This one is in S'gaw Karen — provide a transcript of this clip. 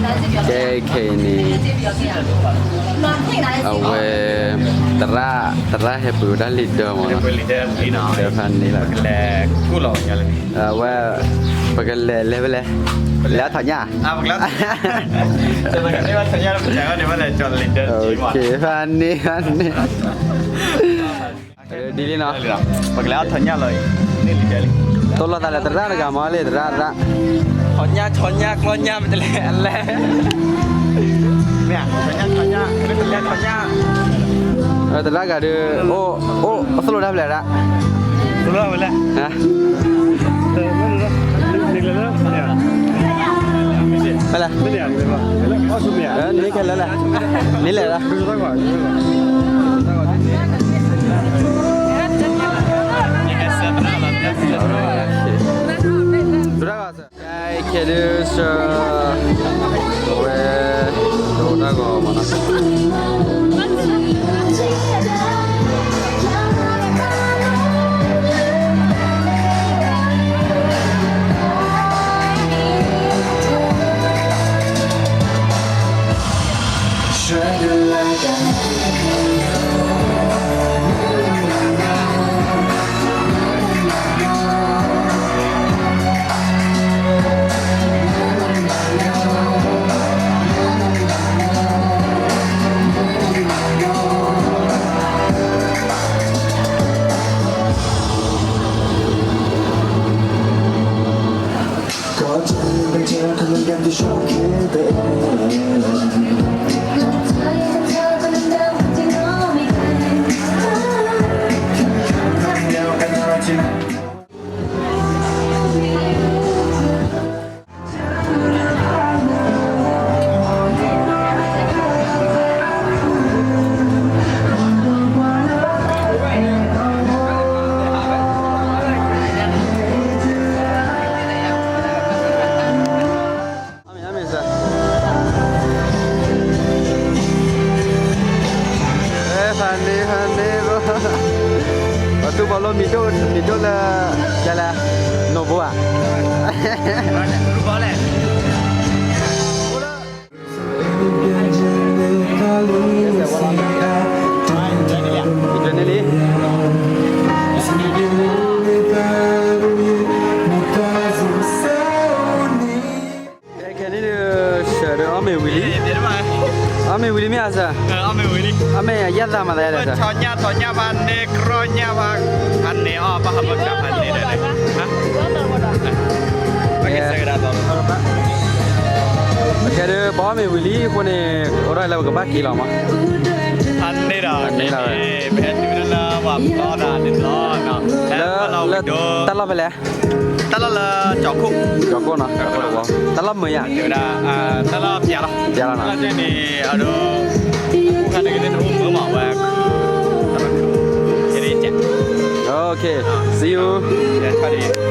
ကဲခဲအံၤန့ၣ် အဝဲ သရၣ် သရၣ်ဟဲပှ့ၤဝဲဒၣ်လံာ်ဒၢမ့ၢ်နီၤ, ဟဲပှ့ၤလံာ်ဒၢဖဲန့ၣ်လီၤ, အဝဲ ပကလဲၤလဲၤဖဲလဲၣ်, လဲၤအထီၣ်ညၣ်, ဖဲန့ၣ်ဖဲန့ၣ် ဒ်လံနီၤ, ပကလဲၤအထီၣ်ညၣ်လီၤ, တိၢ်လီၤသးလၢသရၣ်တဂၤမ့ၢ်လံ သရၣ်သရၣ်, ထီၣ်ညၣ်ထီၣ်ညၣ်ကျီညၣ် မ့ၢ်တလဲၤလဲၤ, မ့ၢ်ထီၣ်ညၣ်ထီၣ်ညၣ် မ့ၢ်တလဲၤထီၣ်ညၣ်, သရၣ်ဂၤဒုး အိၣ် အိၣ်သိၣ်လိတၢ်ဖျဲးဒၣ်, သိၣ်လိဝဲလဲၣ်, ဖဲလဲၣ်, န့ၣ်ခဲလၢာ်လဲၣ်, န့ၣ်လဲၣ်ဒၣ် သရၣ်ဂၤစၢၤ, ခဲဒုးစၢၤ, ဝဲ ဒိတၢ်ဂီၤမ့ၢ်နီၤ. ဖးန့ၢ် ဖးန့ၢ်, ပှၤသူၣ်ဘီလိၣ်မံၤဒိၣ် မံၤဒိၣ်လၢ ဒ်လဲၣ်, နိၣ်ဘိဧါ. ခဲန့ၣ်ဒုး စၢၤဒီးအီၣ်မ့ၤဝံၤလံ, အီၣ်မ့ၤဝံၤလံမ့ၢ်ဧါစၢၤ, အီၣ်မ့ၤယဲၢ်သးမးသးလဲၣ်စၢၤ, ခဲဒုးပအီၣ်မ့ၤဝံၤလံအဃိန့ၣ် အိၣ်ဒီးလၢပကဘၣ်က့ၤလီၤမး, န့ၣ်လီၤ, လၢ တၢ်လီၢ်ဖဲလဲၣ်, တၢ်လီၢ်လၢ ကၠီၤခိၣ်, ကၠီၤခိၣ်နီၤ, တၢ်လီၢ်မုာ်ယါ, တၢ်လီၢ်ပျးလီၤ, ပျးလီၤနီၤ, အ see you.